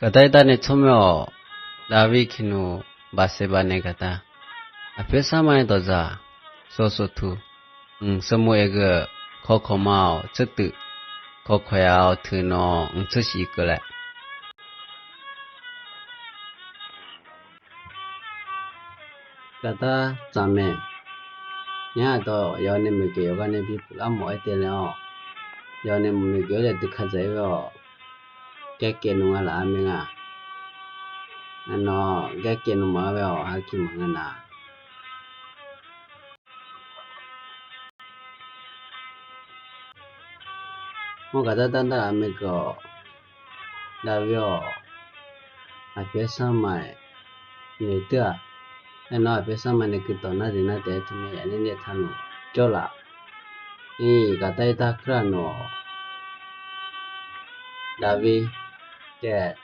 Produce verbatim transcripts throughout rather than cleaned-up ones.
Gaqdar irdav nae tsawrmyanr-awq. Daqvir kiqnmq Baqseqbaq nae gaqdar, aqpoeq sarma-aer dawqdzaq sawqsawqtuq, mq, Saqmuqaeq geuq kawkawq ma-awq tseurtuif, kawkawq yaf-awq teuq nawq mq tseurshif keuvlae. Gaqdar tsaq mae. Ngar aqdawq yawqha nae maeqgeuf yawqghaq nae bipuq lar mawf-aer taev laer-awr, yawqha nae mq maeqgeuf-aer laeq duikaq dzaq-ir ghae-awq. Garkaev nmq nga laf-a mae nga. Aernar, garkaev nmq mawf-aer ghae-awq, hakiq maqngeur nar. Mawr gaqdar dardav-a maeqgeuf-awq. Daqvir-awq, aqpoeq sarma-aer noeqdeur-aq, aernar aqpoeq sarma nae guirdawq nar deuq nar taef-aer teumae yaf nae nae taqnoeq jawrlaf. Iq, gaqdar irdav keurlaf nawq-awq. Daqvir taef,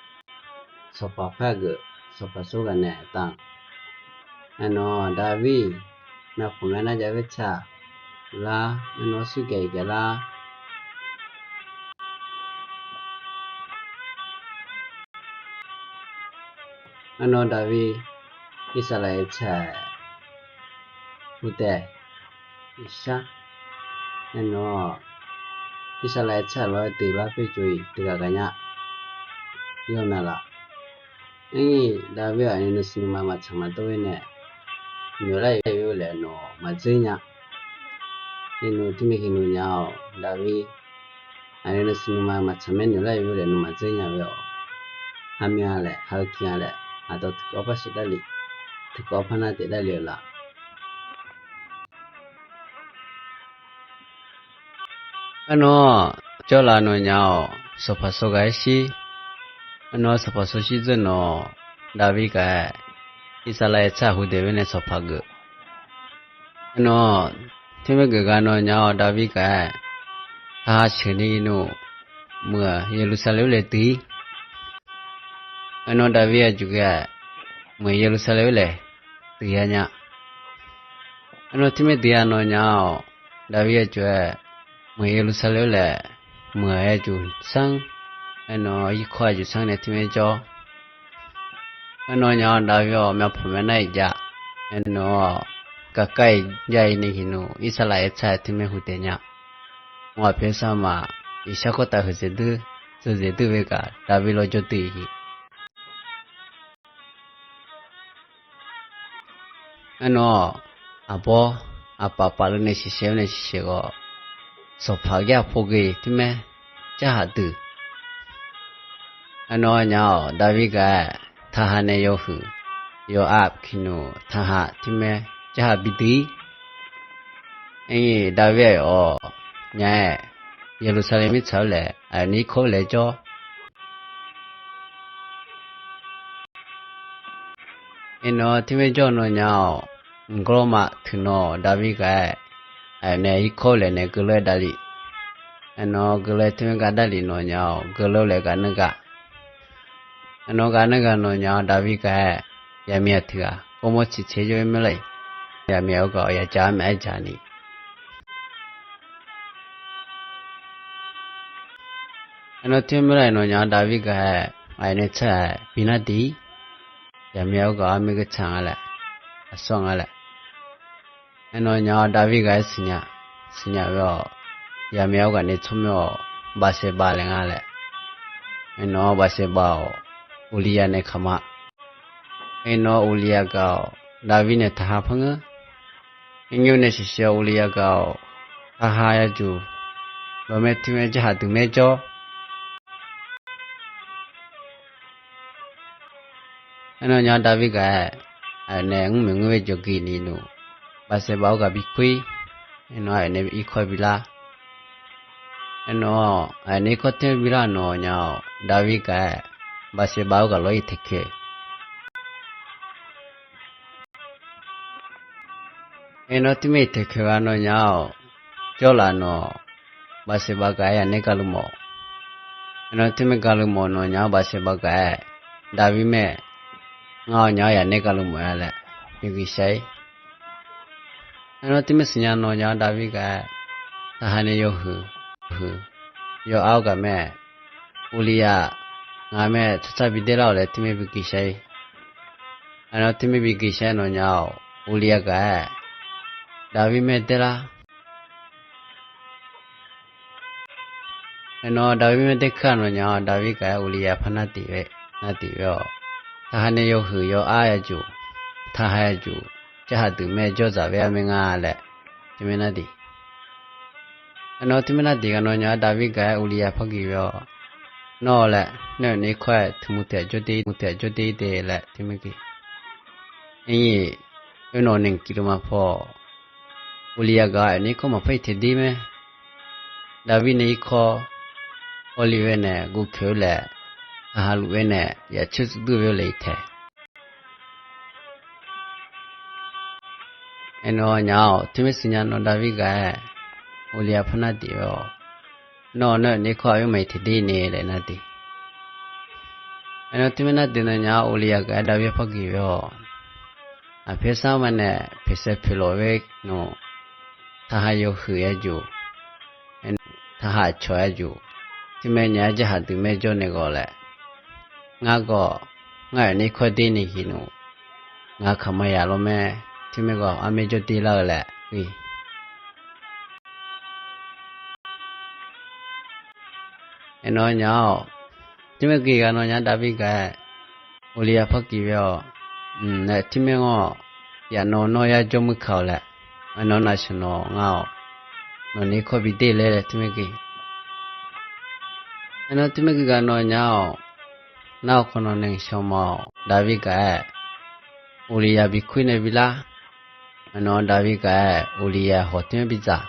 sanqpaq par geuf, sanqpaq sawr ghaq nae taq. Aernar Daqvir, myavpmq myavnar jav-aer tsaq lar, aernar surgaeq gaeq lar. Aernar Daqvir, Irsaqlaeq tsaq-aer hu taef, iqshar. Aernar, Irsaqlaeq tsaq lof-aer deuq lar pyeuf jov-iq deuq ghaq gaq nya. Yawmya laf. Aernar, Daqvir aqyawf nae nuisiq nuima maqtsaq maqdov-ir nae, noeq lar-iq laer-eu laeq nawq maqdzeur nya. Iqnmq tiqmaeq hiqnmq nya-awq. Daqvir, aqyawf nae nuisiq nuima maqtsaq maer noeq lar-iq laer nawq maqdzeur nya-eu-awq. Haqmya laeq, haq-eu ki-a laeq, aqdawq tiqkawv par sheuq darlif, tiqkawv par nar taef darlif-eu laf. Aernar, jawrlaf nawq nya-awq, sanqpaq sawr ghaq-aer shir. Aernar, sanqpaq sawr shir dzeur nawq, Daqvir gaq-aer, Irsaqlaeq tsaq hu daeq-aer nae sanqpaq geuf. Aernar, tiqmaeq geuf ghaq nawq nya-awq, Daqvir gaq-aer, taqha sheuq ni nmr, muiq-eu Yeqlursaqlaeq-anr laeq duiq-ir. Aernar, Daqvir aqjox ghae-aer, muiq-eu Yeqlursaqlaeq-anr laeq duiq ya nya. Aernar, tiqmaeq duiq ya nawq nya-awq, Daqvir aqjox-aer, muiq-eu Yeqlursaqlaeq-anr laeq, muiq-eu aqjox sanr, aernar irkawr aqjox sanr nae tiqmaeq jawr. Aernar nya-awq, Daqvir-awq, myavpmq myavnar-iq jav. Aernar, gaqkar-iq jav-ir nae hiqnmq Irsaqlaeq tsaq-aer tiqmaeq hu taef nya. Mq, aqpoeq sarma, iqshar kawrtav huiqdzaeq dui, dzeuqdzaeq dui-eu gaq Daqvir lawr jawr dui-iq. Aernar, aqbawr aqpaf paf luf nae shiqshaeq-awr nae shiqshaeq ghawq, sanqpaq-eu jar pov ghae tiqmaeq jarhaq duiq. Aernar nya-awq, Daqvir gaq-aer, taqha nae yawhuiq, yawaf kiqnmq taqha tiqmaeq jarhaq bi duiq-ir. Aernar, Daqvir aqyawf-awq, nya-aer, Yeqlursaqlaeq mirtsaq-anr laeq aqyawf nae irkawr laeq jawr. Aernar, tiqmaeq jawr nawq nya-awq, mqgawrma teuq nawq Daqvir gaq-aer, aqyawf nae irkawr laeq nae geulof-aer davlif. Aernar, geulof-aer tiqmaeq gaq davlif nawq nya-awq, geulof laeq gaq neur gaq. Aernar, gaq neur gaq nawq nya-awq, Daqvir gaq-aer, yaqmyav teughaq kawrmawr ciqtser jawr-ir meuq lar-iq, yaqmyav-eu gaq-awq yajaq-aer maqaer jaq ni. Aernar, tiqmaeq meuq lar-iq nawq nya-awq, Daqvir gaq-aer, aqyawf nae tsaq-aer bi nar diq-ir. Yaqmyav-eu gaq-awr maergeur tsaq nga laer, aqsawr nga laer. Aernar nya-awq, Daqvir gaq-aer siqnya, siqnya-eu-awq, yaqmyav-eu gaq nae tsawrmyanr-awq, Baqseqbaq laer nga laer. Aernar, Baqseqbaq-awq, Uqliya nae kaqma. Aernar, Uqliya gaq-awq, Daqvir nae taqha par ngeur. Aernar, nae shiqshaq-awr Uqliya gaq-awq, taqha yajuq lawmaer tiqmaeq jarhaq duiq maer jawr. Aernar, nya-awq, Daqvir gaq-aer, aqyawf nae mr maeq ngeur-aer jawqgeq ni nmr, Baqseqbaq-awr gaq bi kur-ir. Aernar, aqyawf nae irkawr bi lar. Aernar, aqyawf nae irkawr taer bi lar nawq nya-awq, Daqvir gaq-aer, Baqseqbaq-awr gaq lawr-ir taeq koeq. Aernar, tiqmaeq taeq koeq gha nawq nya-awq, jawrlaf nawq, Baqseqbaq gaq-aer yaqnaer gaqluf mawf. Aernar, tiqmaeq gaqluf mawf nawq nya-awr, Baqseqbaq gaq-aer, Daqvir mae, ngar-awq nya-awr yaqnaer gaqluf mawf-a laer, yawqgeq shaq-ir. Aernar, tiqmaeq siqnya nawq nya-awr, Daqvir gaq-aer, taqha nae yawhuiq, huiq, yawar-awr gaq mae, Uqliya Ngaq mae tsawrtsar bi daer lar-awq laer teumirnae bi gui shar-ir. Aernar teumirnae bi gui shar-ir nawnyaf-awq, Uqliya gaq-aer Daqvir mae daer lar. Aernar Daqvir mae daer kar-aq nawnyaf-awq, Daqvir gaq-aer Uqliya par nar tiq ve, nar tiq ve-awq. Taqha nae yawhuiq yaw-ar ya juq, taqha ya juq, jarhaq deuq mae jawrzaq ve-ar mae nga laer teumirnae nar tiq. Aernar teumirnae nar tiq gaq nawnyaf-awq, Daqvir gaq-aer Uqliya par gui ve-awq. Nawr laer nawr-euq nir kawr-aer teumu taef jawr de, teumu taef jawr de de laer teumirnae gui. Aernar, oe nawq naeq gif luf ma paw, Uqliya gaq-aer nir kawr maqpar-iq taeq der mae. Daqvir nae irkawr hawr li-aer nae guvkoeq-eu laer, taqha luf-aer nae yaqcoer tsuvduir ve-eu laer-iq taeq. Aernar nyaf-awq, teumirnae siqnya nawr Daqvir gaq-aer Uqliya par nar tiq ve-awq. Nawr nawr-euq nir kawr aqyawfmaf-iq taeq der nae laer nar tiq. Aernar teumirnae nar tiq nawnyaf-awq, Uqliya gaq-aer Daqvir par gui ve-awq. Aqpoeq sar ma nae poeqsaev poeqlawq ve nawq, taqha yawhuiq ya juq, taqha cawq ya juq, teumirnae nya-aer jarhaq deuq mae jawr nae ghawq laer. Ngar gawq, ngar-euq nir kawr der ni hiq nmr. Ngaq kaqma yaq lawr mae, teumirnae gawq armaer jawr der lar-eu laer gui. Aernar nyaf-awq, teumirnae gui gaq nawnyaf-awq, Daqvir gaq-aer Uqliya par gui ve-awq. Mq, nae teumirnae ngawr, yaf nawr nawr yar jawr muir ka-awq laer. Aernar navshaq nawq ngar-awq, nawq nir kawr bi der laer laer teumirnae gui. Aernar teumirnae gui gaq nawnyaf-awq, nar-awq khawf nawq naeq shawr ma-awq, Daqvir gaq-aer Uqliya bi kur nae bi lar. Aernar Daqvir gaq-aer Uqliya hawq teumirnae bi dzaq.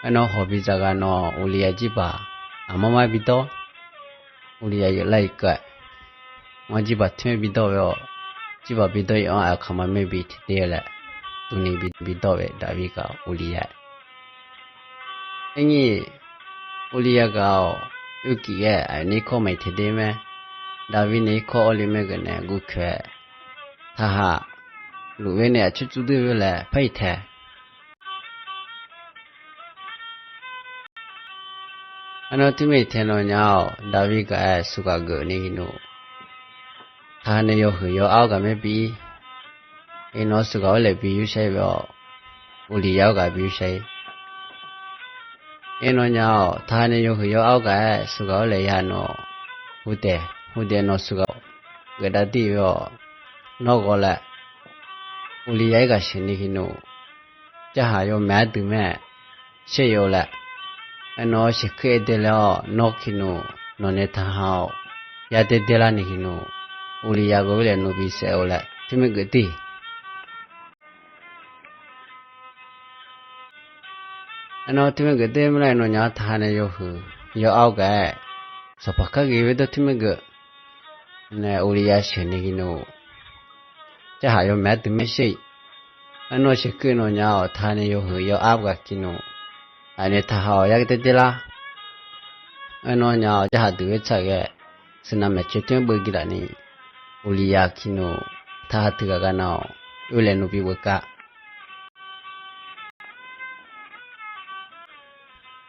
Aernar hawq bi dzaq gaq nawq, Uqliya jirbaq aqmar mar bi dawr. Uqliya yawf lar-iq keuv-aer, ngar jirbaq teumirnae bi dawr ve-awq. Jirbaq bi dawr-iq-anr aqkaqma maer bi taeq der laer, tuvni bi dawr ve Daqvir gaq Uqliya-aer. Aernar Uqliya gaq-awq, oekif ghae-aer nir kawr maqtaeq der mae. Daqvir nae irkawr hawr li mae geuf nae guvkoeq-aer, taqha luf-aer nae aqcoer tsuvduir ve laer par-iq taeq. Aernar teumirnae taeq nawnyaf-awq, Daqvir gaq-aer sheuqgaq geuf ni hiq nmr. Taqha nae yawhuiq yaw-ar-awr gaq mae bi-ir. Aernar sheuqgaq-awr laer bi yurshar-ir ve-awq. Uqliya-awr gaq bi yurshar-ir. Aernar nyaf-awq, taqha nae yawhuiq yaw-ar-awr gaq-aer sheuqgaq-awr laer ya nawq, hudaeq hudaeq nawq sheuqgaq-awr geufdav dir ve-awq. Nawr ghawq laer Uqliya-aer gaq sheuq ni hiq nmr. Jarhaq yawmaeq-aer deuq mae, shaer-eu laer. Aernar sheuqkeuv-aer dae laer-awq, nawr ki nmr, nawq nae taqha-awq, yar daer daer lar ni hiq nmr. Uqliya ghawq-ir laer nmr bi saef-eu laer teumirnae geuf dir. Aernar teumirnae geuf der mirnae nawnyaf-awq, taqha nae yawhuiq yaw-ar-awr gaq-aer, sanqpaq kar ghae-eu dawr teumirnae geuf nae Uqliya sheuq ni hiq nmr. Jarhaq yawmaeq-aer deuq mae shaer-iq. Aernar sheuqkeuv nawnyaf-awq, taqha nae yawhuiq yaw-ar gaq ki nmr. Aqnae taqha-awq yar daer daer lar. Aernar nyaf-awq, jarhaq deuq-aer tsaq ghae, seuqnav maeqtsoeq teumirnae beuv gui laf ni, Uqliya ki nmr, taqha teughaq gaq nav-awq, oer laer nmr bi beuv kar.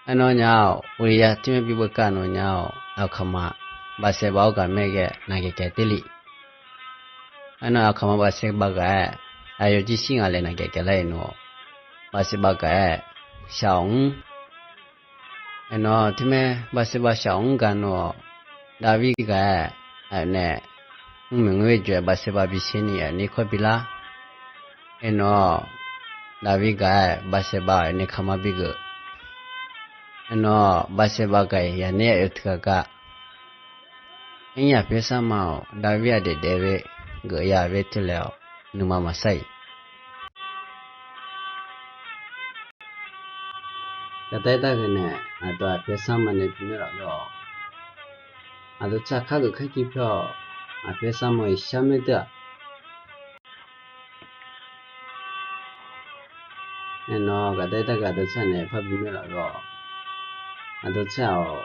Aernar nyaf-awq, Uqliya teumirnae bi beuv kar nawnyaf-awq, aqkaqma Bafsaeqbav-awr gaq mae ghae naqgaeq gaeq der le. Aernar aqkaqma Bafsaeqbav gaq-aer, aqyawf jir shir nga laer naqgaeq gaeq lar-iq nmr-awq. Bafsaeqbav gaq-aer shaq-awq mr. Aernar teumirnae Bafsaeqbav shaq-awq mr gaq nmr-awq. Daqvir gaq-aer aqnae mr maeqngeur-aer jawr-aer Bafsaeqbav bi shaer ni aqnae kawr bi lar. Aernar Daqvir gaq-aer Bafsaeqbav aqnae kaqma bi geuf. Aernar Bafsaeqbav gaq-iq yaqnae aqyawf teughaq gaq. Aernar aqpoeq sarma-awq, Daqvir aqdaef daef ve geuf ya ve teu laer-awq, nuima maqsar-iq. Gaqdaer darghae nae aqdawq aqpoeq sarma nae bimeur laf-awr, aqdawq tsaq kar geuf kar jir pyeuf-awq, aqpoeq sarma-iq shar maer deuq-aq. Aernar gaqdaer darghae aqdawq tsaq nae par bimeur laf-awr, aqdawq tsaq-awq,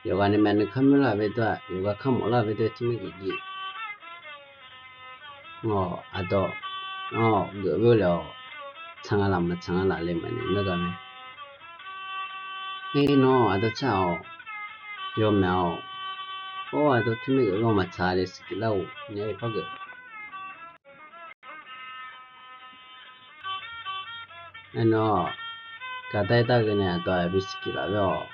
yawqghaq nae maeqnui kar meur lar ve deuq-aq, yawqghaq kar mawf lar ve deuq teumirnae geuf jir. Ngawq, aqdawq-anr geuf-eu laer-awq, tsaq nga laf maqtsaq nga laf le maeqnui meur gar mae. Aernar aqdawq tsaq-awq, yawmaeq-awq, Or, aqdawr teumirgeuf-anr maqtsaq le siqkif lar-euq nae par geuf. Aernar-aq, gaqdar-ir dar ghae nae aqdawq-aq bi siqkif laf ler-awq.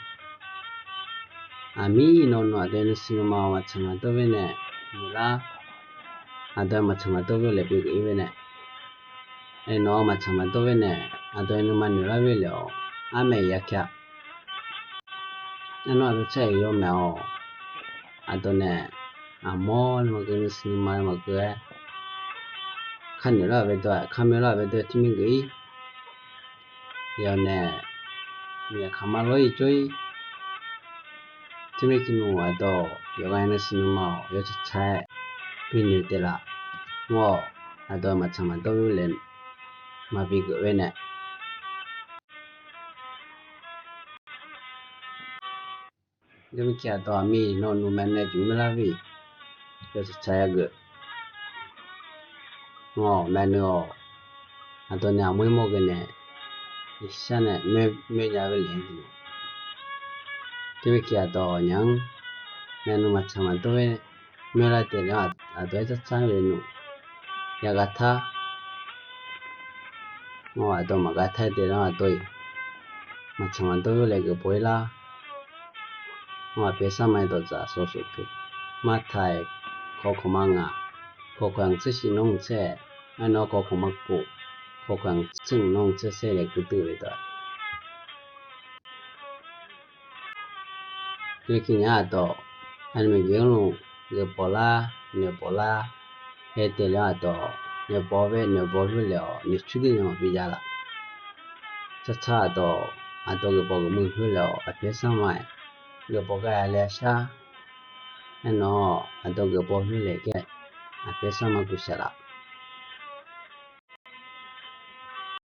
Aqmir iqnan nawq aqdawq nuisiq nuima-awq maqtsaq maqdawr-ir nae, noeqlar, aqdawq maqtsaq maqdawr-ir laeq bigeuf-ir-aer nae, aernar-aq maqtsaq maqdawr-ir nae, aqdawq nuima noeqlar-ir laeq-awq. Armaeq yaka. Aernar aqdawq tsar-iq yawmaeq-awq. Aqdawq nae aqmawr nae maqgeuv, nuisiq nuima nae maqgeuv-aer, kar noeqlar-euq baedawq-aq, kar maerlar-euq baedawq teumirgeuf-ir. Yawf nae miqyaer kaqma lawr-ir jawr-ir. Teumirnae tiqnmr aqdawq yawqghaq nuisiq nuima-awq yawtsaq tsaq-aer binoeq taef laf. Mr-awq, aqdawq maqtsaq maqdawr-ir laeq maqbi geuf-ir nae, yawmirkae aqdawq aqmir iqnan nuima nae jmq-ir lar-ir, yawtsaq tsaq-aer geuf. Mr-awq, maeqnui-awq. Aqdawq nae aqmawr-ir mawr ghae nae, iqshar nae moer nya-eu laeq-aer geuf. Teumirkae aqdawq aqnyaf-anr maeqnui maqtsaq maqdawr-ir maerlar taef laer aqdawq-aer tsartsar-aer le nmr. Yagaq tar. Mr-awq, aqdawq maqgaq tar-aer taef laer aqdawq-iq maqtsaq maqdawr-ir laeq geufbaw-ir lar. Mr-awq, aqpoeq sarma-aer dawqdzaq sawqsawq poeq. Martaq-iq kawq kawq ma ngaq, kawq kawq-anr tser shif nawr-anr tser-aer, aernar kawq kawq ma kof, kawq kawq-anr tser-anr nawr-anr tser saer laeq gui duir-eu dawq. Teumirkae nya aqdawq, aqnuiq jeq-anr luf geufbaw lar, noeqbaw lar, aer taef laer aqdawq, noeqbaw bae noeqbaw loer laeq-awq, noeqcur dir nae maqbi jav laf. Tsartsar aqdawq, aqdawq geufbaw geufmuiq loer laeq-awq, aqpoeq sarma-aer geufbaw gar-a laer shar. Aernar-aq, aqdawq geufbaw loer laeq gar, aqpoeq sarma guiqshaq laf.